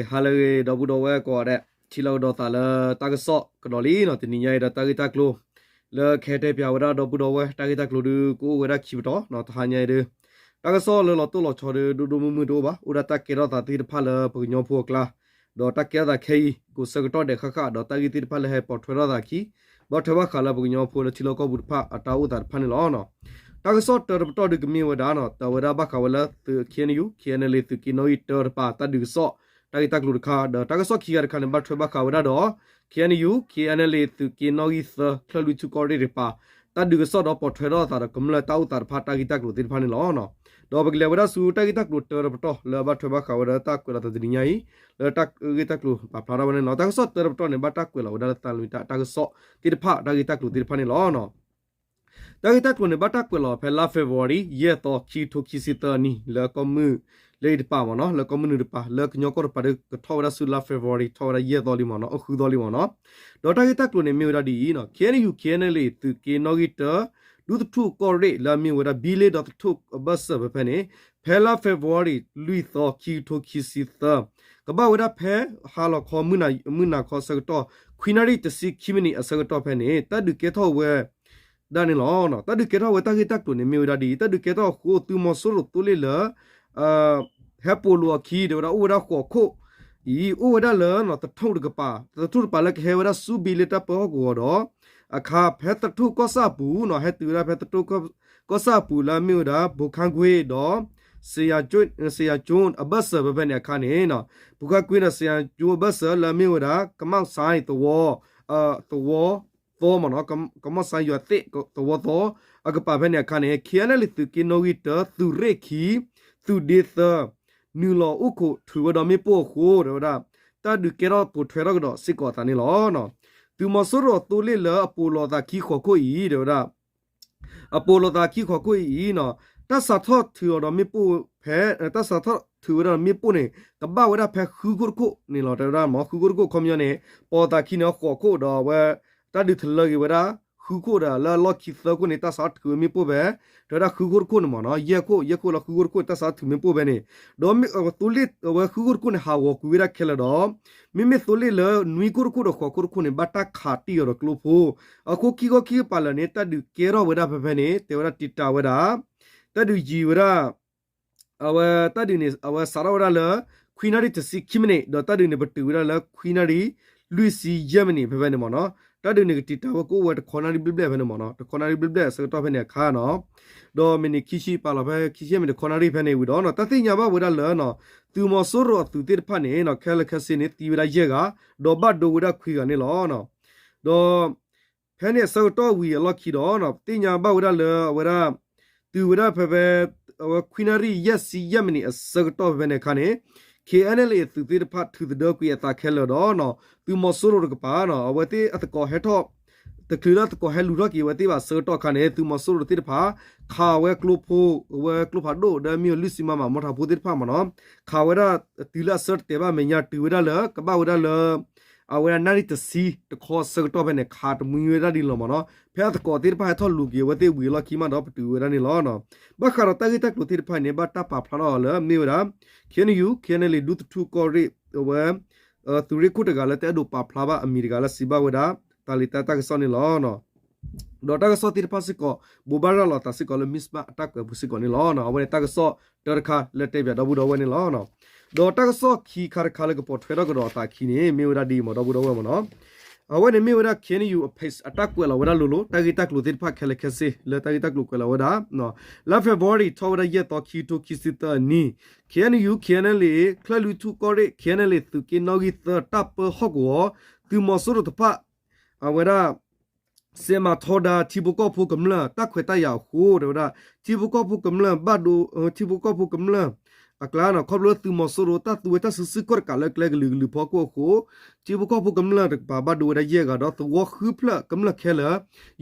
ဟါလၢအဂ့ၤ ဒီပုၢ်ဒီဝဲၢ်ကိးဂၤဒဲး, ထံၣ်လိာ်ကဒီးသးလၢတၢ်ကစီၣ်ကဒီးလံနီၤ, တနံၤညါအံၤဒီးတၢ်ဂ့ၢ်တၢ်ကျိၤ လၢကဟဲတဲပၠးဝဲဒၣ်ဒီပုၢ်ဒီဝဲၢ် တၢ်ဂ့ၢ်တၢ်ကျိၤဒုး ကအိၣ်ဝဲဒၣ်ခံပတီၢ်နီၤ, တဟါညါအံၤဒုး တၢ်ကစီၣ်လၢလီၤတိၢ်လီၤဆီဒုး ဒိၣ်ဒိၣ်မုၢ်မုၢ်တအိၣ်ဘၣ်, အိၣ်ဒၣ်တၢ်ကဲထီၣ်သးသ့ၣ်တဖၣ်လၢပကညီဖိအကျါ, ဒီးတၢ်ကဲထီၣ်သးခဲအံၤ ကိးဆၢကတီၢ်ဒဲးဃၣ်ဃၣ် ဒီးတၢ်ဂ့ၢ်သ့ၣ်တဖၣ်လၢဟဲပိာ်ထွဲထီၣ်သးအခံ ဘၣ်ထွဲဘၣ်ဃးလၢပကညီဖိလၢထံလီၢ်ကီၢ်ပူၤတဖၣ်အတၢ်အိၣ်သးတဖၣ်န့ၣ်လီၤ. တၢ်ကစီၣ်တၢတပတီၢ်ဒုးကမ့ၢ်ဝဲဒၣ်နီၤ, တၢ်ဝဲဒၣ်ဘၣ်ဃးဝဲလၢသုး K N U K N L A သုးက့နီၣ်ဂံၢ်တၢတပၤ တၢ်ဒုးကစီၣ် တၢ်ဂ့ၢ်တၢ်ကျိၤတခါ, ဒီးတၢ်ကစီၣ်ခံဂၤတခါန့ၣ် ဘၣ်ထွဲဘၣ်ဃးဝဲဒၣ်ဒီး K N U K N L A သုးက့နီၣ်ဂံၢ်သၢ ချၢၣ်လွံၢ်ထူၣ်ကီၢ်ရ့ၣ်တပၤ တၢ်ဒုးကစီၣ်ဒီးပိာ်ထွဲထီၣ်သးဒီးကမျၢၢ်တၢ်အိၣ်သးတဖၣ် တၢ်ဂ့ၢ်တၢ်ကျိၤသ့ၣ်တဖၣ်န့ၣ်လီၤ. ဒီးပကလဲၤဝဲဒၣ်ဆူတၢ်ဂ့ၢ်တၢ်ကျိၤတၢတပတီၢ် လၢဘၣ်ထွဲဘၣ်ဃးဝဲဒၣ်တၢ်ကွဲးလီၤသးတနံၤညါအံၤ လၢတၢ်ဂ့ၢ်တၢ်ကျိၤပာ်ဖျါထီၣ်ဝဲန့ၣ်လီၤ. တၢ်ကစီၣ်တၢတပတီၢ်န့ၣ် ဘၣ်တၢ်ကွဲးလီၤဝဲဒၣ်လၢသးလွံၢ်တၢ်တၢ်ကစီၣ်သ့ၣ်တဖၣ် တၢ်ဂ့ၢ်တၢ်ကျိၤသ့ၣ်တဖၣ်န့ၣ်လီၤ. တၢ်ဂ့ၢ်တၢ်ကျိၤန့ၣ် ဘၣ်တၢ်ကွဲးလီၤဖဲလါ February ယဲၢ်သီ ခံကထိခံဆံသၢအနံၤ လၢကီၢ်မုၢ်လၢအံၤတပၤမ့ၢ်နီၤ, လၢကီၢ်မုၢ်နုာ်တပၤ လၢကညီကီၢ်တပၤဒီး ကထီၣ်ဝဲဒၣ်ဆူလါ February ထီၣ်ဝဲဒၣ်ယဲၢ်သီလံမ့ၢ်နီၤ, အဃုသီလံမ့ၢ်နီၤ. ဒီးတၢ်ဂ့ၢ်တၢ်ကျိၤန့ၣ်မ့ၢ်ဝဲဒၣ်ဒ်အံၤနီၤ, K N U K N L A သုးက့နီၣ်ဂံၢ်တၢ ဒူသထူၣ်ကီၢ်ရ့ၣ် လၢအမ့ၢ်ဝဲဒၣ်ဘံလ့ဒီးသထူၣ်အဘၢၣ်စၢၤဖဲဖဲန့ၣ် ဖဲလါ February လွံၢ်သီ ခံကထိခံဆံသၢ ကဘၣ်ဝဲဒၣ်ဖဲဟါလီၤခီ မုၢ်နၤခီအဆၢကတီၢ် ခွံနၣ်ရံၣ်တဆံခံမံးနံးအဆၢကတီၢ်ဖဲန့ၣ် တၢ်ဒုးကဲထီၣ်ဝဲဒၣ်န့ၣ်လီၤ. တၢ်ဒုးကဲထီၣ်ဝဲတၢ်ဂ့ၢ်တၢ်ကျိၤန့ၣ်မ့ၢ်ဝဲဒၣ်ဒ်အံၤ, တၢ်ဒုးကဲထီၣ်အဃိ သုးမီၤစိရိၤသိလ့ၣ်လၢ ဟဲပိာ်လိာ်အခံ တဲဝဲဒၣ်အိၣ်ဝဲဒၣ်ဃိးခိၣ်အံၤ အိၣ်ဝဲဒၣ်လၢသထူၣ်တကပၤ, သထူၣ်တကပၤလၢကဟဲဝဲဒၣ်ဆူဘံလ့တၢ်ပၢဟီၣ်ကဝီၤဒီး အခါဖဲသထူၣ်ကီၢ်ဆၣ်အပူၤနီၤ, ဟဲတုၤဝဲဒၣ်ဖဲသထူၣ်ကီၢ်ဆၣ်အပူၤလၢအမ့ၢ်ဝဲဒၣ် ဘူခါကွ့ဒီး စယၤကၠိအဘၢၣ်စၢၤဖဲဖဲန့ၣ်အခါန့ၣ်, ဘူခါကွ့ဒီးစယၤကၠိအဘၢၣ်စၢၤလၢအမ့ၢ်ဝဲဒၣ် ကမီၣ်စဲသဝီ သဝီသီမ့ၢ်နီၤ, ကမီၣ်စဲယွၤသ့ၣ်သဝီသီ အကပၤဖဲန့ၣ်အခါန့ၣ် K N L A သုးက့နီၣ်ဂံၢ်တၢ သုးရ့ၣ်ခံ သုးဒ့သၢ နုာ်လီၤအိၣ်ခိးထုးဝဲဒီးမ့ၣ်ပိၢ်အဃိ တဲဝဲဒၣ် တၢ်ဒုးကဲထီၣ်ပိာ်ထွဲထီၣ်ကဒီးစ့ၢ်ကီးအသးန့ၣ်လီၤ. သုးမီၤစိရိၤအသိလ့ၣ်လၢအပိာ်လိာ်အသးခံဃိးခိၣ်အံၤ တဲဝဲဒၣ် အပိာ်လိာ်သးခံဃိးခိၣ်အံၤနီၤ, တၢ်စးထီၣ်ထုးအီၤဒီးမ့ၣ်ပိၢ်ဖဲ တၢ်စးထီၣ်ထုးဝဲဒၣ်ဒီးမ့ၣ်ပိၢ်န့ၣ် ကဘၣ်ဝဲဒၣ်ဖဲဃုခိၣ်တခိၣ်န့ၣ်လီၤ. တဲဝဲဒၣ်မ့ၢ်ဃုခိၣ်တခိၣ်ခီပညီန့ၣ် ပိာ်သးခံန့ၣ်ဃိးခိၣ်ဒီးအဝဲ တၢ်ဒုးတလၢက့ၤဝဲဒၣ် ဃုခိၣ်ဒီးလၢအလီၢ်ခံသၢခိၣ်န့ၣ် တၢ်စးထီၣ်ထုးဝဲမ့ၣ်ပိၢ်ဖဲ တဲဝဲဒၣ်ဃုခိၣ်တခိၣ်န့ၣ်မ့ၢ်နီၤ, ယဲၢ်ခိၣ် ယဲၢ်ခိၣ်လၢဃုခိၣ်တခိၣ်န့ၣ် တၢ်စးထီၣ်ထုးမ့ၣ်ပိၢ်ဖဲန့ၣ် ဒီးမ့ၢ်အဝဲသိလ့ၣ်အဝဲဃုခိၣ်တခိၣ်န့ၣ် ဟးဂီၤကွံာ်ဝဲဒၣ်ခဲလၢာ်ဒီး မ့မ့ၢ်သိလ့ၣ်လၢနွံခိၣ်တခိၣ်ဒီးဃိးခိၣ်တခိၣ်န့ၣ် ဘၣ်တၢ်ခးတံၢ်အီၤဒီးကျိဖိ အဃိခံခီခံကပၤလၢာ်န့ၣ် တၢ်ဒုးကဲထီၣ်ဝဲဒၣ်ဖဲဖဲန့ၣ် တဲဝဲဒၣ်တံာ်တာ်ဝဲဒၣ် တၢ်ဒုးယံၤဝဲဒၣ် အဝဲတၢ်ဒုးန့ၣ် အဝဲစးထီၣ်ဝဲဒၣ်လၢ ခွံနၣ်ရံၣ်တဆံခံမံးနံး ဒီးတၢ်ဒုးန့ၣ် ပတုာ်ဝဲဒၣ်လၢ ခွံနၣ်ရံၣ် လွံၢ်ဆံယဲၢ်မံးနံးဖဲဖဲန့ၣ်မ့ၢ်နီၤ. တၢ်ဒုးန့ၣ်ကတံာ်တာ်ဝဲကအိၣ်ဝဲတခီနၣ်ရံၣ်ဘျဲၣ်ဘျဲၣ်ဖဲန့ၣ်မ့ၢ်နီၤ, တခီနၣ်ရံၣ်ဘျဲၣ်ဘျဲၣ်အဆၢကတီၢ်ဖဲန့ၣ်အခါနီၤ, ဒီးမံးနံးခံဆံပာ်လီၤဖဲခံဆံယဲၢ်မံးနံးတခီနၣ်ရံၣ်ဖဲန့ၣ်ဝံၤဒီးနီၤ တၢ်သ့ၣ်ညါဘၣ်ဝဲဒၣ်လၢ သုးမီၤစိရိၤအသုးသ့ၣ်တဖၣ်န့ၣ်နီၤ ခဲလၢာ်ခဲဆ့န့ၣ် သံဝဲဒၣ်ယဲၢ်ဂၤ ဒီးဘၣ်ဒိဝဲဒၣ်ခွံဂၤန့ၣ်လီၤ. ဒီး ဖဲန့ၣ်အဆၢကတီၢ်ဝံၤအလီၢ်ခံဒီး သ့ၣ်ညါဘၣ်ဝဲဒၣ်လၢအဝဲဒၣ် တုၤဝဲဒၣ်ဖဲဖဲ အဝဲခွံနၣ်ရံၣ်ယဲၢ်ဆံယဲၢ်မံးနံးအဆၢကတီၢ်ဖဲဖဲန့ၣ်အခါန့ၣ် K N L A အသုးသ့ၣ်တဖၣ်ထုးသဒၢကွံာ်အသးခဲလၢာ်ဒီး သုးမီၤစိရိၤတကပၤနီၤ အဝဲသ့ၣ်အသကိးဟဲထီၣ် တချုးလၢအသကိးဟဲလူၤထီၣ်က့ၤအဝဲသ့ၣ်ဘၣ်အဆၢကတီၢ်အခါန့ၣ် သုးမီၤစိရိၤသ့ၣ်တဖၣ် ခးဝဲကျိဖိ အဝဲကျိဖးဒိၣ်ဒီးမ့ၢ်လွံၢ်ဆံမမ မီထးဖိသ့ၣ်တဖၣ်မ့ၢ်နီၤ ခးဝဲဒၣ်တုၤလၢအဆၢတတဲာ်ဘၣ်အမဲာ်ညါ တုၤဝဲဒၣ်လၢ ကဘၣ်ဝဲဒၣ်လၢ အဝဲဒၣ်နၣ်ရံၣ်တဆံတခီအဆၢကတီၢ်ဖဲန့ၣ် ခးတမှံဝဲဒၣ်ဒ်န့ၣ်လီၤမ့ၢ်နီၤ. ဖဲအသကိးသ့ၣ်တဖၣ်ဟဲထီၣ်လူၤက့ၤအဝဲသ့ၣ်ဝံၤအလီၢ်ခံမးဒီးပတုာ်ဝဲဒၣ်န့ၣ်လီၤ. ဘၣ်ဃးဒီးတၢ်ဂ့ၢ်တၢ်ကျိၤသ့ၣ်တဖၣ်အံၤန့ၣ် ဘၣ်တၢ်ပာ်ဖျါထီၣ်အီၤလၢမ့ၢ်ဝဲဒၣ် K N U K N L A ဒူသထူၣ်ကီၢ်ရ့ၣ် အဝဲ သုးရ့ၣ်ခိၣ်တဂၤလၢတအဲၣ်ဒိးပာ်ဖျါဘၣ်အမံၤတဂၤလၢစံးဘၣ်ဝဲဒၣ် တၢ်လံတၢ်ကစီၣ်န့ၣ်လီၤ. ဒီးတၢ်ကစီၣ်သ့ၣ်တဖၣ်စ့ၢ်ကီး ဘိးဘၣ်ရၤလီၤသးစ့ၢ်ကီးလၢ Mizzima အတၢ်ကွဲးပူၤစ့ၢ်ကီးန့ၣ်လီၤ. အဝဲန့ၣ်တၢ်ကစီၣ်တၢတခါလၢတဲပၠးဒီပုၢ်ဒီဝဲၢ်န့ၣ်လီၤ. ဒီးတၢ်ကစီၣ်ခံခါတခါလၢကပိာ်ထွဲထီၣ်ကဒီးအသးခံန့ၣ် မ့ၢ်ဝဲဒၣ်ဒ်အံၤမ့ၢ်ဒီပုၢ်ဒီဝဲၢ်မ့ၢ်နီၤ. အဝဲန့ၣ်မ့ၢ်ဝဲဒၣ် K N U အ page အတၢ်ကွဲးလီၤဝဲဒၣ်လိၤလိၤ တၢ်ဂ့ၢ်တၢ်ကျိၤသ့ၣ်တဖၣ်ခဲလၢာ်ခဲဆ့ လၢတၢ်ဂ့ၢ်တၢ်ကျိၤကွဲးလီၤဝဲဒၣ် လါ February ထီၣ်ဝဲဒၣ်ယဲၢ်သီ ခံကထိခံဆံသၢအနံၤ K N U K N L A ချၢၣ်လွံၢ်ထူၣ်ကီၢ်ရ့ၣ် K N L A သုးက့နီၣ်ဂံၢ်သၢ တၢ်ပၢဟီၣ်ကဝီၤ သုးမီၤစိရိၤတဖၣ် အဝဲဒၣ် စဲးမၤထီဒါ ထံဖိကီၢ်ဖိကမျၢၢ် တၢ်ခွဲးတၢ်ယာ်အဃိ တဲဝဲဒၣ် ထံဖိကီၢ်ဖိကမျၢၢ်ဘၣ်ဒိ ထံဖိကီၢ်ဖိကမျၢၢ်အကျါနီၤ ခီဖျိလၢသုးမီၤစိရိၤ တၢ်သူဝဲတၢ်စုဆူၣ်ခီၣ်တကးလၢကျဲကလုာ်ကလုာ်ဖီခိၣ်အဃိ ထံဖိကီၢ်ဖိကမျၢၢ်တကပၤ ဘၣ်ဒိဝဲဒၣ်ယဲၢ်ဂၤဒီး သဝီဃုဖျၢၣ်ကမျၢၢ်ခဲလၢာ်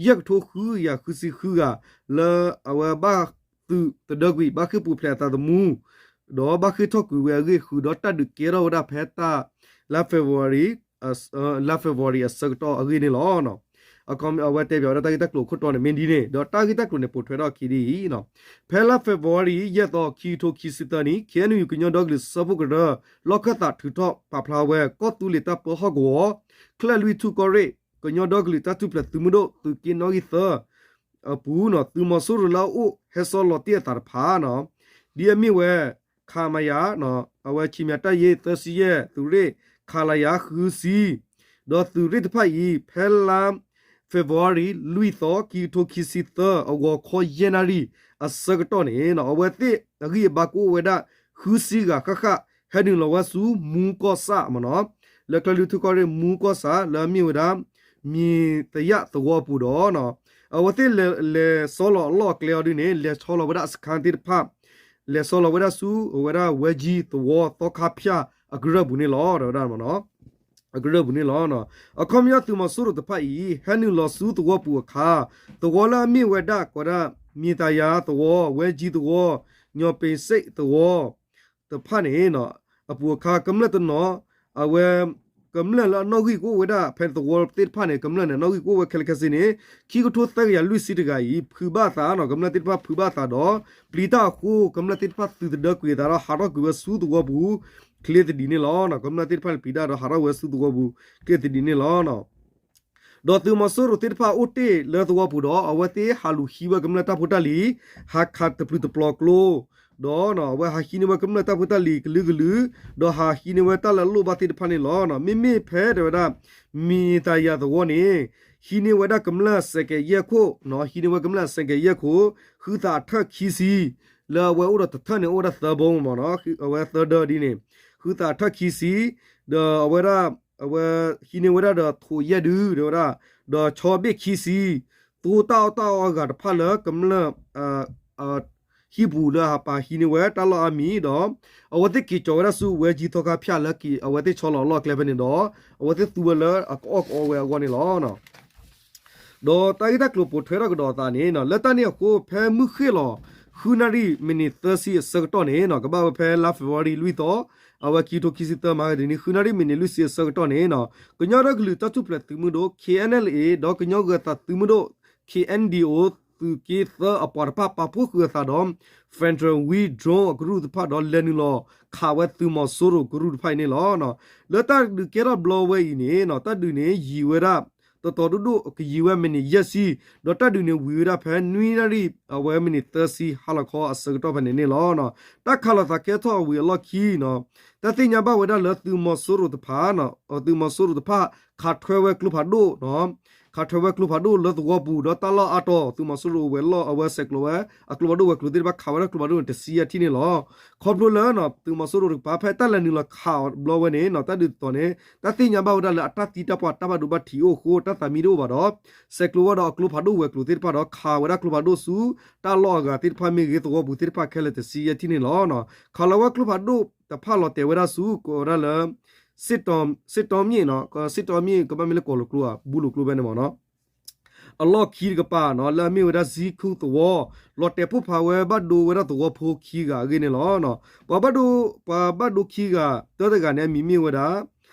ယဲၢ်ကထိဃုကယၤဃုဆံဃုဂၤ လၢအဝဲဘၣ်သုးသဒၢကွံာ် ဘၣ်ဃ့ၢ်ပူၤဖျဲးအသးသမူ ဒီးဘၣ်ဃ့ၢ်ထီၣ်ကွံာ်ဝဲအဂ့ၢ် ဃုာ်ဒီးတၢ်ဒုးကဲထီၣ်ဝဲဒၣ်ဖဲတၢ် လါ February လါ February အဆၢကတီၢ်အဂ့ၢ်န့ၣ်လီၤ. အဝဲတဲပၠးဝဲဒၣ်တၢ်ဂ့ၢ်တၢ်ကျိၤအခိၣ်တီန့ၣ်မ့ၢ်ဒ်န့ၣ် ဒီးတၢ်ဂ့ၢ်တၢ်ကျိၤန့ၣ်ပိာ်ထွဲထီၣ်အခံဒ်အံၤ, ဖဲလါ February ယဲၢ်သီ ခံကထိခံဆံသၢနံၣ် ခ့ၣ်အဲၣ်ယူၣ် ကညီဒီကလုာ်စၢဖှိၣ်ကရၢ လီၢ်ခၢၣ်သးထုးထီၣ်ပာ်ဖျါဝဲ ကီၢ်သူလ့ၤတၢ်ပၢဟီၣ်ကဝီၤ ချၢၣ်လွံၢ်ထူၣ်ကီၢ်ရ့ၣ် ကညီဒီကလုာ်တၢ်ထူၣ်ဖျဲးသုးမုၢ်ဒိၣ်သုးက့နီၣ်ဂံၢ်သၢ အပူၤ သုးမီၤစိရိၤလၢအအိၣ်ဟဲဆီလီၤတ့ၢ်အသးတဖၣ် ဒ်အမ့ၢ်ဝဲ ခမရ အဝဲ ခြေမရ တပ်ရင်း သၢဆံယဲၢ် သုးရ့ၣ် ခလရ ဃုဆံ ဒီးသုးရ့ၣ်တဖၣ်အံၤ ဖဲလါ February လွံၢ်သီ ခံကထိခံဆံသၢ အဂီၤခီယဲၢ်နၣ်ရံၣ်အဆၢကတီၢ်န့ၣ် အဝဲသ့ၣ်အဂံၢ်အဘါကအိၣ်ဝဲဒၣ် ဃုဆံဂၤဃၣ်ဃၣ် ဟဲနုာ်လီၤဝဲဆူမူကီၢ်ဆၣ်မ့ၢ်နီၤ လၢချၢၣ်လွံၢ်ထူၣ်ကီၢ်ရ့ၣ်မူကီၢ်ဆၣ် လၢအမ့ၢ်ဝဲဒၣ် မံၤသယၣ်သဝီအပူၤဒီး အဝဲသ့ၣ်လဲၤဆီလီၤအလီၢ်အကျဲအီၤဒ်န့ၣ် လဲၤဆီလီၤဝဲဒၣ်အစခန်းသ့ၣ်တဖၣ် လဲၤဆီလီၤဝဲဒၣ်ဆူ အဝဲဒၣ်ဝဲကၠံသဝီသီခါဖၠၣ်အကရၢၢ်ပူၤန့ၣ်လီၤ တဲဝဲဒၣ်မ့ၢ်နီၤ အကရၢၢ်ပူၤန့ၣ်လီၤ. အခီပညီသုးမီၤစိရိၤတဖၣ်အံၤ ဟဲနုာ်လီၤဆူသဝီပူၤအခါ သဝီလၢအမ့ၢ်ဝဲဒၣ်ကိးဒၣ် မံၤသယၣ်သဝီ ဝဲကၠံသဝီ ညီပ့ၤစ့ၣ်သဝီ တဖၣ်န့ၣ် အပူၤအခါ ကမျၢၢ်တနီၤ အဝဲ ကမျၢၢ်လၢအနီၣ်ဂံၢ်ကအိၣ်ဝဲဒၣ် ဖဲသဝီသ့ၣ်တဖၣ်န့ၣ် ကမျၢၢ်န့ၣ် အနီၣ်ဂံၢ်ကအိၣ်ဝဲခဲလၢာ်ခဲဆ့န့ၣ် ခံကထိသၢကယၤလွံၢ်ဆံတဂၤအံၤ ဖုးဘၣ်အသးနီၤ ကမျၢၢ်သ့ၣ်တဖၣ်ဖုးဘၣ်အသးဒီး ပျံၤတၢ်အဃိ ကမျၢၢ်သ့ၣ်တဖၣ်သုးသဒၢကွံာ်အသးဒီး ဟးထီၣ်ကွံာ်ဝဲဆူသဝီပူၤ ချ့သဒံးန့ၣ်လီၤ. ကမျၢၢ်သ့ၣ်တဖၣ်န့ၣ် ပျံၤတၢ်ဒီးဟးထီၣ်ဝဲဆူသဝီပူၤ ချ့သဒံးန့ၣ်လီၤ. ဒီးသုးမီၤစိရိၤသ့ၣ်တဖၣ်အိၣ်တ့ၢ်လၢသဝီပူၤဒီး အဝဲသ့ၣ်ဟးလူၤဟံးဝဲကမျၢၢ်တၢ်ဖိတၢ်လံၤ ဟးခးတပျုာ်တပျီၤကျိ ဒီးအဝဲဟးဟံးန့ၢ်ဝဲကမျၢၢ်တၢ်ဖိတၢ်လံၤကလုာ်ကလုာ် ဒီးဟးဟံးန့ၢ်ဝဲတၢ်လၢအလိၣ်ဘၣ်သ့ၣ်တဖၣ်န့ၣ်လီၤ. မ့မ့ၢ်ဖဲတဲဝဲဒၣ် မံၤသယၣ်သဝီန့ၣ် ဟံးန့ၢ်ဝဲဒၣ်ကမျၢၢ်စဲးကဲးယဲၢ်ခိၣ် ဟံးန့ၢ်ဝဲကမျၢၢ်စဲးကဲးယဲၢ်ခိၣ် ဃုသးအထၢၣ်ခံဆံ လၢအဝဲအိၣ်ဒီးတထၢၣ်န့ၣ် အိၣ်ဝဲဒၣ်သၢဘိမ့ၢ်နီၤ အဝဲသၢဒၢဒ်န့ၣ် ဃုသးအထၢၣ်ခံဆံ ဒီးအဝဲဒၣ် အဝဲဟံးန့ၢ်ဝဲဒၣ်ဒီးထိးယဲၢ်ဒု တဲဝဲဒၣ် ဒီးဆီဘ့ၣ်ခံဆံ သိတၢ်အီၣ်တၢ်အီအဂၤတဖၣ်လၢကမျၢၢ် ဟံၣ်ပူၤလၢအပာ်ဟံးန့ၢ်ဝဲတၢ်လီၢ်အါမံၤဒီး အဝဲသ့ၣ်က့ၤကၠီၤဝဲဒၣ်ဆူဝဲကၠံသီခါဖၠၣ်လၢအဝဲသ့ၣ်ဆီလီၤအလီၢ်အကျဲဖဲန့ၣ်ဒီး အဝဲသ့ၣ်သူဝဲလၢအကအီၣ်ကအီဝဲအဂီၢ်န့ၣ်လီၤ. ဒီးတၢ်ဂ့ၢ်တၢ်ကျိၤပိာ်ထွဲထီၣ်ကဒီးအသးန့ၣ် လၢတၢ်န့ၣ်အဃိ ဖဲမုၢ်ဃ့ၢ်လီၤ ဃုနၣ်ရံၣ်မံးနံးသၢဆံအဆၢကတီၢ်န့ၣ် ကဘၣ်ဝဲဖဲလါ February လွံၢ်သီ အဝဲခံကထိခံဆံသၢမဟါတနံၤ ဃုနၣ်ရံၣ်မံးနံးလွံၢ်ဆံအဆၢကတီၢ်န့ၣ် ကညီဒီကလုာ်တၢ်ထူၣ်ဖျဲးသုးမုၢ်ဒိၣ် ခ့ၣ်အဲၣ်အဲၣ်လ်အ့ ဒီးကညီဂၢၤသးသုးမုၢ်ဒိၣ် ခ့ၣ်အဲၣ်ဒံၣ်အိ သုးက့သၢအပှၤတဖၣ်ပာ်ဖှိၣ်ဃုာ်အသးဒီး Federal Wings drone အကရူၢ်တဖၣ်ဒီးလဲၤနုာ်လီၤ ခးဝဲသုးမီၤစိရိၤကရူၢ်တဖၣ်အံၤန့ၣ်လီၤ. လၢတၢ်ဒုးကဲထီၣ်ဘျီဝဲအံၤန့ၣ် တၢ်ဒုးန့ၣ်ယံာ်ဝဲဒၣ် တတီၤဒိၣ်ဒိၣ်ကယံာ်ဝဲမံးနံးယဲၢ်ဆံ ဒီးတၢ်ဒုးန့ၣ်ဝံၤဝဲဒၣ်ဖဲနွံနၣ်ရံၣ် အဝဲမံးနံးသၢဆံဟါလီၤခီအဆၢကတီၢ်ဖဲန့ၣ်န့ၣ်လီၤ. တၢ်ခးလိာ်သးကဲထီၣ်ဝံၤအလီၢ်ခံ တၢ်သ့ၣ်ညါဘၣ်ဝဲဒၣ်လၢသုးမီၤစိရိၤတဖၣ် သုးမီၤစိရိၤတဖၣ် ခးထွဲဝဲကျိဖးဒိၣ် ခးထွဲဝဲကျိဖးဒိၣ်လၢသဝီပူၤ ဒီးတၢ်လီၢ်အါတီၤ သုးမီၤစိရိၤဝဲၤလီၢ် အဝဲဆဲးကျိးဝဲ အကျိဖးဒိၣ်ဝဲၤကျိၤသ့ၣ်တဖၣ် ခးဝဲဒၣ်ကျိဖးဒိၣ်န့ၣ် တဆံယဲၢ်ထံၣ်န့ၣ်လီၤ. ခီဖျိလၢ သုးမီၤစိရိၤတကပၤ ဖဲတၢ်လဲၤနုာ်လီၤခးအီၤဘျီဝဲန့ၣ် တၢ်ဒုးတတီၤန့ၣ် တၢ်သ့ၣ်ညါဘၣ်ဝဲဒၣ်လၢအတၢ်သံတၢ်ပှၢ်တၢ်ဘၣ်ဒိဘၣ်ထံးအိၣ်အဃိ တၢ်သးမံတအိၣ်ဘၣ်ဒီး ဆဲးကျိးဝဲဒီးအကျိဖးဒိၣ်ဝဲၤကျိၤသ့ၣ်တဖၣ်ဒီး ခးဝဲဒၣ်ကျိဖးဒိၣ်ဆူ တၢ်လီၢ်အဂၤသ့ၣ်တဖၣ်မ့ၢ်ဂ့ၤသဝီပူၤသ့ၣ်တဖၣ်ခဲလၢာ်တဆံယဲၢ်ထံၣ်န့ၣ်လီၤ. ခးလီၤဝဲကျိဖးဒိၣ်တဖၣ်လီၤတဲာ်ဝဲဒၣ်ဆူ ကိးဝဲဒၣ်လၢ စ့ၣ်တီမ့ၣ် စ့ၣ်တီမ့ၣ် ကဘၣ်မ့ၢ်လၢကီၢ်လိာ်ကျိဧါ ဘူးလိာ်ကျိဖဲန့ၣ်မ့ၢ်နီၤ အလီၢ်ခံတကပၤနီၤ လၢအမ့ၢ်ဝဲဒၣ်ဇံခူသဝီ လီၤတဲာ်ပိၢ်ဖးဝဲဘၣ်ဒိဝဲဒၣ်သဝီဖိခံဂၤအဂ့ၢ်န့ၣ်လီၤ. ပှၤဘၣ်ဒိ ပှၤဘၣ်ဒိခံဂၤ တၢတဂၤန့ၣ် အမံၤမ့ၢ်ဝဲဒၣ်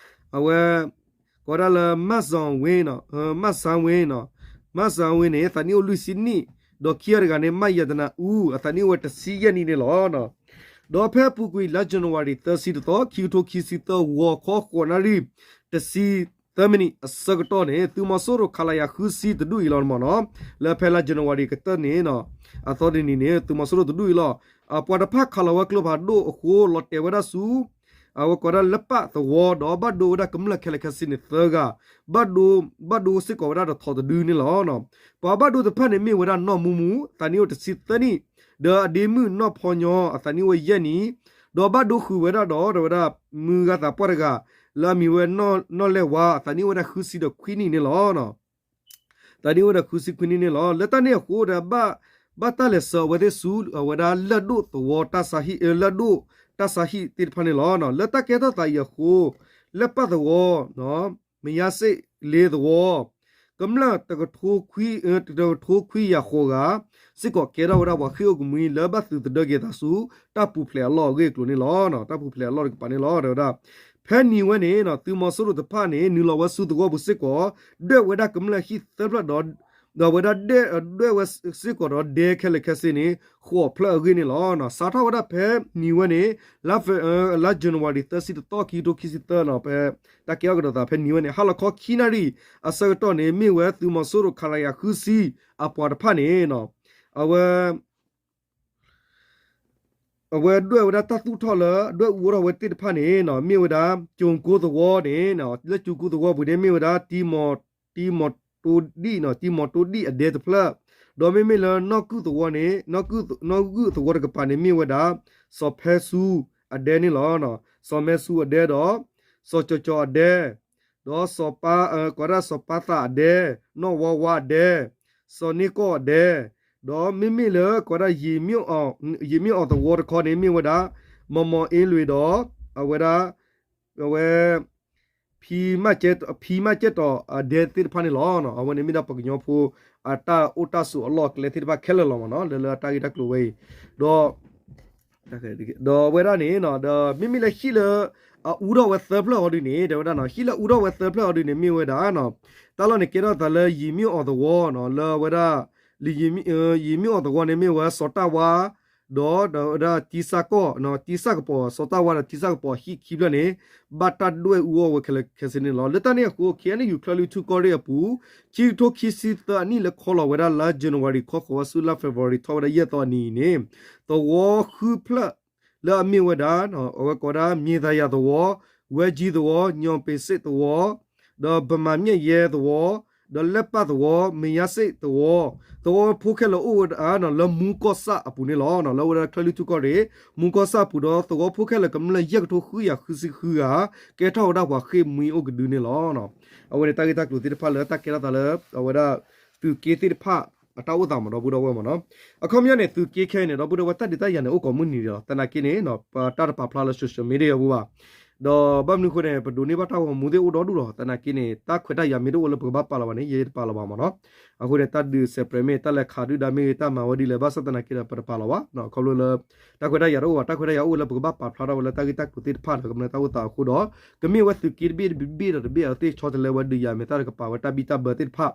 အဝဲ ကိးဝဲဒၣ်လၢ မၣ်စၣ်ဝ့ မၣ်စၣ်ဝ့ မၣ်စၣ်ဝ့န့ၣ် အသးနံၣ်အိၣ်လွံၢ်ဆံနံၣ် ဒီးခံဂၤတဂၤန့ၣ် မၣ်ယတနၢ်အူ အသးနံၣ်အိၣ်ဝဲတဆံယဲၢ်နံၣ်န့ၣ်လီၤ. ဒီးဖဲအပူၤကွံာ်လါ January သၢဆံတသီ ခံကထိခံဆံသၢ ဂီၤခီဃိးနၣ်ရံၣ် တဆံသၢမံးနံးအဆၢကတီၢ်န့ၣ် သုးမီၤစိရိၤ ခလရ ဃုဆံတဒူၣ်အံၤလီၤမ့ၢ်နီၤ လၢဖဲလါ January ကတၢၢ်န့ၣ် အသီတနံၤန့ၣ် သုးမီၤစိရိၤတဒူၣ်အံၤလီၤ. ပှၤတဖၣ်ခးလီၤဝဲကျိဖးဒိၣ်အဃိ လီၤတဲာ်ဝဲဒၣ်ဆူ အဝဲကိးဒၣ်လၢပၣ်သဝီ ဒီးဘၣ်ဒိဝဲဒၣ်ကမျၢၢ်ခဲလၢာ်ခဲဆ့န့ၣ်သၢဂၤ ဘၣ်ဒိ ဘၣ်ဒိစ့ၢ်ကီးဝဲဒၣ်ဒီးထိးတဒုန့ၣ်လီၤ. ပှၤဘၣ်ဒိတဖၣ်န့ၣ်မ့ၢ်ဝဲဒၣ်နီၢ်မူမူ သးနံၣ်အိၣ်တဆံသၢနံၣ် ဒီးအဒ့မုၣ်နီၢ်ဖီညီ အသးနံၣ်အိၣ်ဝဲယဲၢ်နံၣ် ဒီးဘၣ်ဒိဃုာ်ဝဲဒၣ်ဒီး တဲဝဲဒၣ် မုၢ်ဂၤသးပှၢ်တဂၤ လၢအမံၤဝဲနီၢ်လဲၢ်ဝါ အသးနံၣ်အိၣ်ဝဲဒၣ်ဃုဆံဒီးခွံနံၣ်န့ၣ်လီၤ. သးနံၣ်အိၣ်ဝဲဒၣ်ဃုဆံခွံနံၣ်န့ၣ်လီၤ. လၢတၢ်န့ၣ်အဃိဒီး ဘၣ်တၢ်လဲၤစၢၤအဝဲသ့ၣ်ဆူ အဝဲဒၣ်လၢၢ်ဒိၣ်သဝီတၢ်ဆါဟံၣ် လၢၢ်ဒိၣ်တၢ်ဆါဟံၣ်သ့ၣ်တဖၣ်န့ၣ်လီၤ. လၢတၢ်ကဲထီၣ်သးအံၤအဃိ လၢပၣ်သဝီ မယါစ့ၣ်လ့သဝီ ကမျၢၢ်တကထိခွံ တကထိခွံယၤဃိးဂၤ စ့ၢ်ကီးကဲထီၣ်ဝဲဒၣ်ပှၤဃ့ၢ်အိၣ်ကမှံ လၢဘၣ်သုးသဒၢက့ၤသးဆူ တၢ်ပူၤဖျဲးအလီၢ်အဂ့ၢ်အကျိၤန့ၣ်လီၤ. တၢ်ပူၤဖျဲးအလီၢ်တကပၤန့ၣ်လီၤ တဲဝဲဒၣ် ဖဲနံၤဝဲန့ၣ် သုးမီၤစိရိၤတဖၣ်န့ၣ် နုာ်လီၤဝဲဆူသဝီပူၤစ့ၢ်ကီး ဒွဲၣ်ဝဲဒၣ်ကမျၢၢ်ဟံၣ်သၢဖျၢၣ်ဒီး ဒီးဝဲဒၣ်ဒဲ ဒွဲၣ်ဝဲစ့ၢ်ကီးဒီးဒဲခဲလၢာ်ခဲဆ့န့ၣ် ဃိးဖျၢၣ်အဂ့ၢ်န့ၣ်လီၤ. စးထီၣ်ဝဲဒၣ်ဖဲနံၤဝဲန့ၣ် လါ လါ January သၢဆံတသီ ခံကထိခံဆံသၢန့ၣ် ဖဲတၢ်ကဲထီၣ်ကဒီးသးဖဲနံၤဝဲန့ၣ် ဟါလီၤခီခံနၣ်ရံၣ်အဆၢကတီၢ်န့ၣ် မ့ၢ်ဝဲသုးမီၤစိရိၤ ခလရ ဃုဆံအပှၤတဖၣ်န့ၣ် အဝဲ အဝဲဒွဲၣ်ဝဲဒၣ်တၢ်သူၣ်ထီၣ်လၢ ဒွဲၣ်အူအိၣ်ထီၣ်ဝဲသ့ၣ်တဖၣ်န့ၣ် မ့ၢ်ဝဲဒၣ် ကၠိၤကိသဝီန့ၣ် လၢကၠိၤကိသဝီပူၤန့ၣ် မ့ၢ်ဝဲဒၣ် တံမီၤတိဒံၣ် တံမီၤတိဒံၣ်အဒဲတဖျၢၣ်, ဒီးမ့မ့ၢ်လၢနီၢ်ကုၣ်သဝီန့ၣ် နီၢ်ကုၣ်သဝီတကပၤန့ၣ် မ့ၢ်ဝဲဒၣ် စီၤဖဲဆူအဒဲန့ၣ်လီၤ. စီၤမဲဆူအဒဲဒီး စီၤကၠီၤကၠီၤအဒဲ ဒီးစီၤပၢ ကိးဒၣ်စီၤပၢသးအဒဲ, နီၢ်ဝါဝါအဒဲ, စီၤန့ၢ်ကီၢ်အဒဲ, ဒီးမ့မ့ၢ်လၢကိးဒၣ် ယံာ်မ့ၢ်အီၤသဝီတခီန့ၣ် မ့ၢ်ဝဲဒၣ် မီၤမီၤအ့လွံၢ်ဒီး အဝဲဒၣ် အဝဲ ဖံမၢ်ကဲတီၤအဒဲသ့ၣ်တဖၣ်န့ၣ်လီၤ. အဝဲန့ၣ်မ့ၢ်ဒၣ်ပှၤကညီဖိ အတၢ်အိၣ်တၢ်ဆိးအလီၢ်အကျဲသ့ၣ်တဖၣ်ခဲလၢာ်လီၤမ့ၢ်နီၤ လၢလၢတၢ်ဂ့ၢ်တၢ်ကျိၤဝဲအံၤ ဒီး ဒီးဝဲဒၣ်န့ၣ် ဒီးမ့မ့ၢ်လၢဟံၣ်လၢ အအူထီၣ်ဝဲသၢဖျၢၣ်အီၤဒုးန့ၣ် တဲဝဲဒၣ်နီၤ ဟံၣ်လၢအအူထီၣ်ဝဲသၢဖျၢၣ်အီၤဒုးန့ၣ် မ့ၢ်ဝဲဒၣ် တၢ်လီၢ်န့ၣ်ကဲထီၣ်သးလၢယံာ်မ့ၢ်အီၤသဝီနီၤ လၢဝဲဒၣ် ယံာ်မ့ၢ်အီၤသဝီန့ၣ်မ့ၢ်ဝဲစီၤတၢ်ဝါ ဒီးဒီးဝဲဒၣ်တံဆၣ်ကီၢ် တံဆၣ်ကပီၤ စီၤတၢ်ဝါဒီးတံဆၣ်ကပီၤဟံၣ်ခံဖျၢၣ်န့ၣ် ဘၣ်တၢ်ဒွဲၣ်အူအီၣ်ဝဲခဲလၢာ်ခဲဆ့န့ၣ်လီၤ. လၢတၢ်န့ၣ်အဃိ ခ့ၣ်အဲၣ်ယူၣ်ချၢၣ်လွံၢ်ထူၣ်ကီၢ်ရ့ၣ်အပူၤ ခံကထိခံဆံသၢအနံၣ်လၢခီလီၤဝဲဒၣ်လါ January ခီဃီၤဝဲဆူလါ February ထီၣ်ဝဲဒၣ်ယဲၢ်သီအနံၤအံၤန့ၣ် သဝီဃုဖျၢၣ်လၢအမ့ၢ်ဝဲဒၣ် အဝဲကိးဒၣ် မၠ့ၤသးယၤသဝီ, ဝဲကၠံသဝီ, ညီၣ်ပ့ၤစ့းသဝီ, ဒီးဗမာမျက်ရည်သဝီ, ဒီးလက်ပံသဝီ, မင်းရစေ့သဝီ, သဝီဖိခဲလၢာ်အိၣ်ဝဲဒၣ်လၢမူကီၢ်ဆၣ်အပူၤန့ၣ်လီၤ. လၢဝဲဒၣ်ချၢၣ်လွံၢ်ထူၣ်ကီၢ်ရ့ၣ် မူကီၢ်ဆၣ်အပူၤဒီး သဝီဖိခဲလၢာ်ကမျၢၢ်ယဲၢ်ကထိဃုကယၤဃုဆံဃုဂၤ ကဲထီၣ်ဝဲဒၣ်ပှၤဃ့ၢ်မှံအိၣ်ကဒုန့ၣ်လီၤ. အဝဲန့ၣ်တၢ်ဂ့ၢ်တၢ်ကျိၤသ့ၣ်တဖၣ်လၢတၢ်ကဲထီၣ်သးလၢ အဝဲဒၣ်သုးက့သ့ၣ်တဖၣ်အတၢ်အိၣ်သးမ့ၢ်နီၤ ဒီပုၢ်ဒီဝဲၢ်မ့ၢ်နီၤ. အခီပညီန့ၣ် သုးက့ခဲအံၤန့ၣ် ဒီပုၢ်ဒီဝဲၢ်တၢ်ဒုးတၢ်ယၤန့ၣ် အိၣ်ကိးမုၢ်နံၤဒဲးလီၤ. သနာ်က့န့ၣ် ပတၢ်တပာ်ဖျါလၢ social media အပူၤဘၣ်. ဒီးဘၣ်မနုၤအဃိန့ၣ် ပဒိးန့ၢ်ဘၣ်တၢ်ဂီၤမူသ့ၣ်အိၣ်ဒီဒူၣ်လီၤ. သနာ်က့န့ၣ် တၢ်ခွဲးတၢ်ယာ်မ့ၢ်တအိၣ်လၢပကဘၣ်ပာ်လီၤဘၣ်န့ၣ် ယဲယတပာ်လီၤဘၣ်မ့ၢ်နီၤ. အဃိန့ၣ် တၢ်ဒုးစဲးပြဲးမ့ၢ် တၢ်လဲၤခးဒုၣ်ဒါမ့ၢ်ဂ့ၤ တၢ်မၤဝဲဒ်လဲၣ် ဘၣ်ဆၣ်သနာ်က့ဒီး ပတပာ်လီၤဘၣ်. ခီဖျိလၢ တၢ်ခွဲးတၢ်ယာ်တအိၣ်ဘၣ်. တၢ်ခွဲးတၢ်ယာ်အိၣ်ဝဲလၢပကဘၣ်ပာ်ဖျါထီၣ်ဝဲလၢတၢ်ဂ့ၢ်တၢ်ကျိၤသ့ၣ်တဖၣ်လၢ ကမျၢၢ်တၢ်အိၣ်သးအဃိဒီး ကမ့ၢ်ဝဲသုးက့တဘ့ၣ်တဘ့ၣ်ဒီးတဘ့ၣ်အသ့ၣ်ဆီတလဲဝဲဒုးယၤမဲာ်သၣ်ဒီးကပာ်ဝဲတၢ်ဘံၣ်တၢ်ဘၢသ့ၣ်တဖၣ်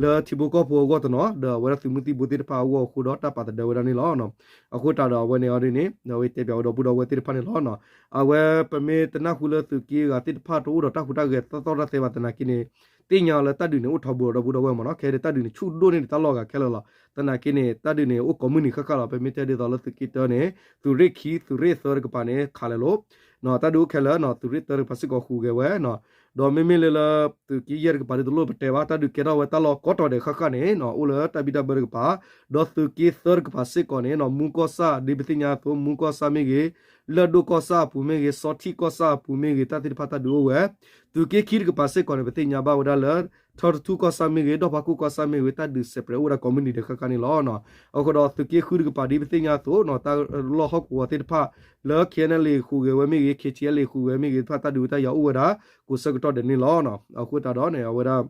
လၢထံဖိကီၢ်ဖိအဂီၢ်တနီၤ ဒီးအဝဲဒၣ်သုးမုၢ်သံၣ်ဘိသ့ၣ်တဖၣ်အဂီၢ်အဃိဒီး တၢ်ပာ်သဒၢဝဲဒၣ်န့ၣ်လီၤ. အဃိသတးဒီးအဝဲန့ၣ်အီၤဒ်န့ၣ် အဝဲတဲပၠးဝဲဒီပုၢ်ဒီဝဲၢ်သ့ၣ်တဖၣ်န့ၣ်လီၤ. အဝဲပမ့ၢ်တနၢ်ဟူလၢသုးက့အဂၤသ့ၣ်တဖၣ်တအိၣ်ဒီးတၢ်ဟူးတၢ်ဂဲၤသီၣ်သီၣ်တၢ်သဲဘၣ်သနာ်က့န့ၣ် သ့ၣ်ညါလၢတၢ်ဒုးန့ၣ်အိၣ်ထီဘိဒီပုၢ်ဒီဝဲၢ်မ့ၢ်နီၤ. ခဲအံၤတၢ်ဒုးန့ၣ် ဆူၣ်ဒိၣ်န့ၢ်တၢ်လီၢ်ဂၤခဲလၢာ်လီၤ. သနာ်က့န့ၣ် တၢ်ဒုးန့ၣ် အိၣ်ကိးမုၢ်နံၤဃၣ်ဃၣ်လီၤ. ပမ့ၢ်တဲဒ်သိးလၢသုးက့တၢန့ၣ် သုးရ့ၣ်ခံ သုးရ့ၣ်သၢတကပၤန့ၣ် ခးလဲၤလိာ် တၢ်ဒုးအိၣ်ခဲလၢာ် သုးရ့ၣ်သၢတကပၤစ့ၢ်ကီးဟူးဂဲၤဝဲ ဒီးမ့မ့ၢ်လၢလၢ သုးက့ယဲၢ်တကပၤဒ်သိးလိၣ်ပတဲဘၣ် တၢ်ဒုးကဲထီၣ်ဝဲတၢ်လီၢ်ကိးတီၤဒဲးဃၣ်ဃၣ်န့ၣ် အိၣ်လၢတၢ်ဘံၣ်တၢ်ဘၢတကပၤ, ဒီးသုးက့သၢတကပၤစ့ၢ်ကီးန့ၣ် မူကီၢ်ဆၣ်ဒ်ပသ့ၣ်ညါအသိး မူကီၢ်ဆၣ်မ့ၢ်ဂ့ၤ, လၢၢ်ဒိၣ်ကီၢ်ဆၣ်အပူၤမ့ၢ်ဂ့ၤ, စီၤထံးကီၢ်ဆၣ်အပူၤမ့ၢ်ဂ့ၤ တၢ်သ့ၣ်တဖၣ်တၢ်ဒုးအိၣ်ဝဲ. သုးက့ခံတကပၤစ့ၢ်ကီးန့ၣ် ပသ့ၣ်ညါဘၣ်ဝဲဒၣ်လၢ ထီတထူကီၢ်ဆၣ်မ့ၢ်ဂ့ၤ, ဒီၣ်ဖးခိၣ်ကီၢ်ဆၣ်မ့ၢ်ဂ့ၤ တၢ်ဒုးစဲးပြဲးအိၣ်ဝဲဒၣ်ကိးမုၢ်နံၤဒဲးဃၣ်ဃၣ်န့ၣ်လီၤ. အဃိဒီးသုးက့ဃုတကပၤဒ်ပသ့ၣ်ညါအသိး တၢ်လီၢ်ဟီၣ်ကဝီၤသ့ၣ်တဖၣ် လၢ ခ့ၣ်အဲၣ်ယူၣ် ဃူးဂဲၤဝဲမ့ၢ်ဂ့ၤ, ခ့ၣ်ထံၣ်အဲၣ်ယူၣ် ဃူးဂဲၤမ့ၢ်ဂ့ၤ တၢ်ဒုးတၢ်ယၤအိၣ်ဝဲဒၣ် ကိးဆၢကတီၢ်ဒဲးန့ၣ်လီၤ. အဃိသတးဒီးန့ၣ် အဝဲဒၣ်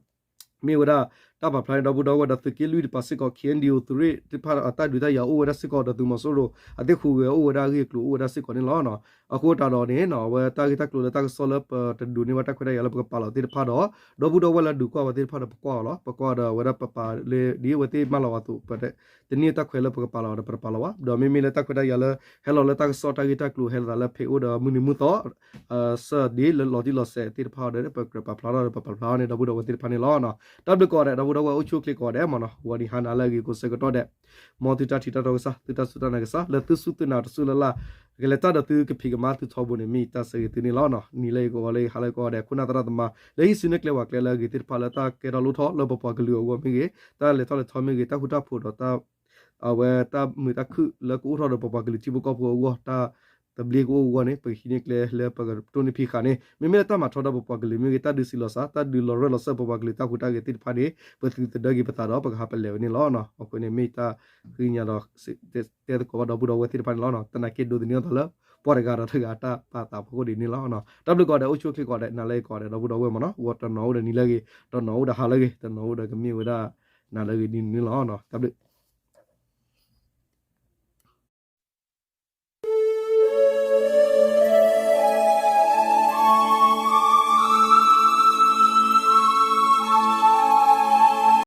မ့ၢ်ဝဲဒၣ် တၢ်ပာ်ဖျါန့ၣ် ဒီပုၢ်ဒီဝဲၢ်ဒီးသုးက့လွံၢ်တကပၤစ့ၢ်ကီး ခ့ၣ်အဲၣ်ယူၣ် သုးရ့ၣ်သ့ၣ်တဖၣ် တၢ်ဒုးတၢ်ယၤအိၣ်ဝဲဒၣ်စ့ၢ်ကီးဒီး သုးမီၤစိရိၤ အသ့ၣ်ဃူးဂဲၤအိၣ်ဝဲဒၣ်အဂ့ၢ်အကျိၤအိၣ်ဝဲဒၣ်စ့ၢ်ကီးန့ၣ်လီၤ. အဃိသတးဒီးန့ၣ် အဝဲတၢ်ဂ့ၢ်တၢ်ကျိၤလၢတၢ်ကစီၣ်လၢပတဒိးန့ၢ်ဘၣ်တၢ်ခွဲးတၢ်ယာ်လၢပကပာ်လီၤသ့ၣ်တဖၣ်ဒီး ဒီပုၢ်ဒီဝဲၢ်လၢဒုးကွၢ်ဝဲသ့ၣ်တဖၣ်ဒီးပကွၢ်အီၤလီၤ. ပကွၢ်ဒီးအဝဲဒၣ်ပပာ်လၢဒ်အဝဲသ့ၣ်မၢလီၤဝဲအသိး တန့ၢ်တၢ်ခွဲးလၢပကပာ်လီၤဒီးပတပာ်လီၤဘၣ်. ဒီးမ့မ့ၢ်လၢတၢ်ခွဲးတၢ်ယာ်လၢ ဟဲလီၤလၢတၢ်ကစီၣ်တၢ်ဂ့ၢ်တၢ်ကျိၤဟဲလီၤသးလၢဖံးအိၣ်ဒီးမုၢ်နံၤမုၢ်သီ ဆၢဒ်လၢလီၤတံၢ်လီၤဆဲးသ့ၣ်တဖၣ်ဒီး ပကြၢးပာ်ဖျါထီၣ်ဒီးပပာ်ဖျါထီၣ်န့ၣ် ဒီပုၢ်ဒီဝဲၢ်သ့ၣ်တဖၣ်န့ၣ်လီၤ. တၢ်ဘျုးကိးဂၤဒဲး ဒီပုၢ်ဒီဝဲၢ်အိၣ်ဆူၣ်အိၣ်ချ့ကိးဂၤဒဲးမ့ၢ်နီၤ ဂီၤနံၤဟါနၤလၢအဂ့ၤကိးဆၢကတီၢ်ဒဲး မ်သုတၢ်ထံၣ်တၢ်တီကစၢ် သုတၢ်စူၢ်တၢ်နာ်ကစၢ် လၢသုစူၢ်သုနာ်တစူၢ်လၢ်လၢ် ကလဲၤတၢ်ဒီးသုကဖံးကမၤသုထီဘိန့ၣ် မ့ၢ်တၢ်ဆၢဂ့ၤသုန့ၣ်လီၤ. နံၤလၢအဂ့ၤ ဂီၤလၢအဂ့ၤ ဟါလၢအဂ့ၤကိးဂၤဒဲး ခိၣ်နၢ်သရၣ်သမါ လၢဟံးစုနဲၣ်ကျဲဝးကျဲလၢအဂ့ၤသ့ၣ်တဖၣ်လၢတၢ်ကဲထီၣ်လိၣ်ထီၣ်လၢပပှၤကလုာ်အဂီၢ်မ့ၢ်ဂ့ၤ တၢ်လဲၤထီၣ်လဲၤထီမ့ၢ်ဂ့ၤ တၢ်ဃူတၢ်ဖိးဒီးတၢ် အဝဲတၢ်မုာ်တၢ်ခုၣ်လၢကအိၣ်ထီၣ်ဒီးပပှၤကလုာ်ထံဖိကီၢ်ဖိအဂီၢ် တၢ်သဘျ့ကအိၣ်အဂီၢ်န့ၣ် ပကဟံးန့ၢ်ကျဲလၢပကတိၢ်နီၣ်ဖံးဃာ်န့ၣ် မ့မ့ၢ်လၢတၢ်မၤထီဒီးပပှၤကလုာ်မ့ၢ်ဂ့ၤ တၢ်ဒုးစံးလီၤစၢ် တၢ်ဒုးလီၤရၢၢ်လီၤစၢ်ပပှၤကလုာ်တၢ်ဟူးတၢ်ဂဲၤသ့ၣ်တဖၣ်န့ၣ် ပသုးသဒၢက့ၤပသးဒီးပကဟးပလဲၤဝဲန့ၣ်လီၤ. အဃိန့ၣ်မ့ၢ်တၢ်ဃ့ကညးဒီး တဲသကိးဘၣ်ဒီပုၢ်ဒီဝဲၢ်သ့ၣ်တဖၣ်န့ၣ်လီၤ. သနာ်က့ဒိးသန့ၤအသးလၢ ပှၤတဂၤဒီးတဂၤတၢ်ပာ်သးဖီခိၣ်ဒ်န့ၣ်လီၤ. တၢ်ဘျုးကိးဂၤဒဲး အိၣ်ဆူၣ်အိၣ်ချ့ကိးဂၤဒဲး နၤလၢအဂ့ၤကိးဂၤဒဲး ဒီပုၢ်ဒီဝဲၢ်မ့ၢ်နီၤ ဂီၤတနီၤအိၣ်ဒီးနံၤလၢအဂ့ၤ တနီၤအိၣ်ဒီးဟါလၢအဂ့ၤ တနီၤအိၣ်ဒီးကမ့ၢ်ဝဲဒၣ် နၤလၢအဂ့ၤဒ်န့ၣ်လီၤ. တၢ်ဘျုး